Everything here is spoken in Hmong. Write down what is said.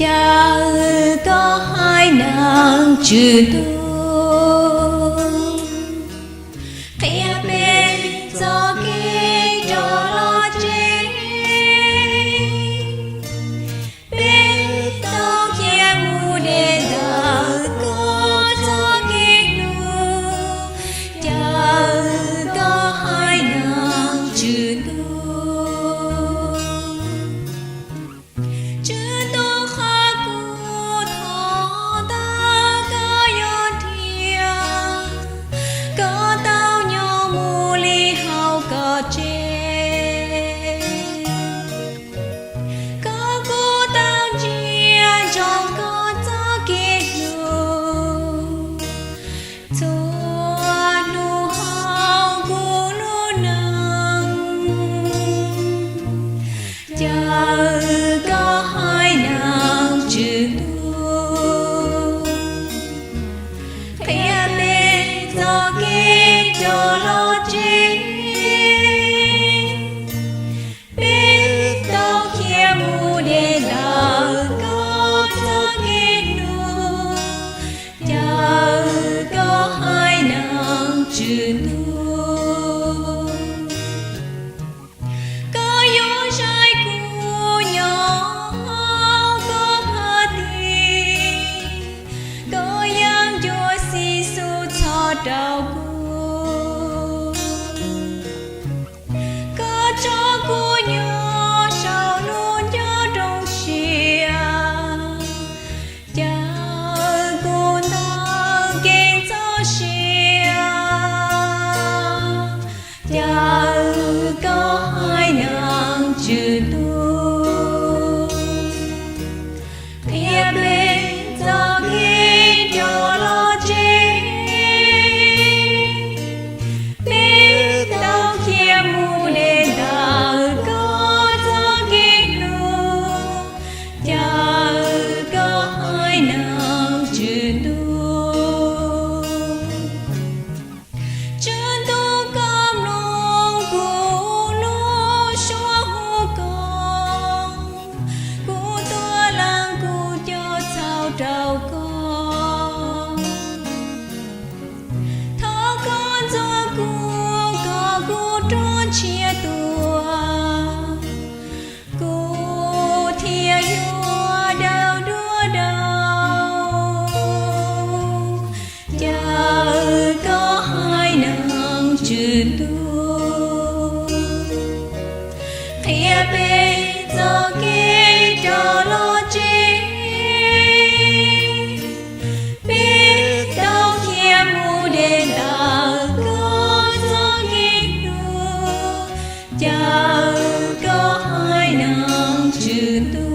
Caw koj haiv neeg Tswv Ntuj, qhia peb txoj kev rov los tsev. Peb tau khiav mus deb ntawm koj txoj kev hlub. Caw koj haiv neeg Tswv Ntuj, Tswv Ntuj, qhov kuv thov ntawd koj yuav nrhiav. Koj tau nyob mus li hauv koj tsev. Koj kuj tau ntsia ntsoov koj txoj kev hlub txhua hnub hauv kuv lub neej. Caw koj haiv neeg Tswv Ntuj, qhia peb txoj kev rov los tsev. Peb tau khiav mus deb ntawm koj txoj kev hlub. Caw koj haiv neeg Tswv Ntuj, koj yuav saib kuv nyob hauv koj phav tis. Koj yeej ncua xib xub txhob rau kuv. Koj tso kuv nyob saum lub ncauj rooj siab. Caw kuv ntawm kev txoj sia. Caw koj haiv neeg Tswv Ntuj, qhia peb txoj kev rov los tsev. Peb tau khiav mus deb ntawm koj txoj kev hlub. Caw koj haiv neeg Tswv Ntuj, Tswv Ntuj, koj mloog kuv lub suab hu koj. Kuv tuaj lees kuv cov txhaum rau koj. Thov koj ntxuav kuv kom kuv rov ntshiab tuaj, kuv thiaj yuav daug dua dau. Caw koj haiv neeg Tswv Ntuj, qhia peb txoj kev rov los tsev. Peb tau khiav mus deb ntawm koj txoj kev hlub. Caw koj haiv neeg Tswv Ntuj,